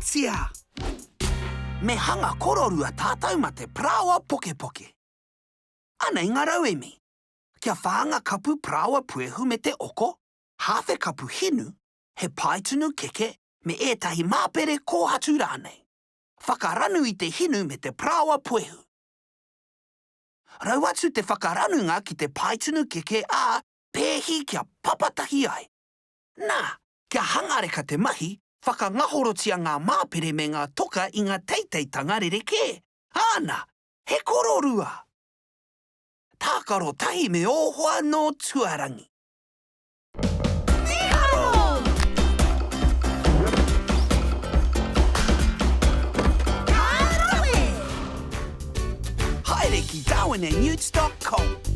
Rawatia! Me hanga kororua tātou ma te parāoa pokepoke. Anei ngā rauemi. Kia whānga kapu parāoa puehu me te oko, hāwhe kapu hinu, he paetunu keke me ētahi māpere kōhatu rānei. Whakaranu i te hinu me te parāoa puehu. Rau atu te whakaranunga ki te paetunu keke ā, pēhi kia papatahi ai. Nā, kia hangareka te mahi, whakangahorotia ngā māpere me ngā toka i ngā teiteitanga rerekē. Āna, he kororua! Tākaro tahi me ō hoa nō tuarangi. Mīharo! Ka rawe! Haere ki darwinandnewts dot com.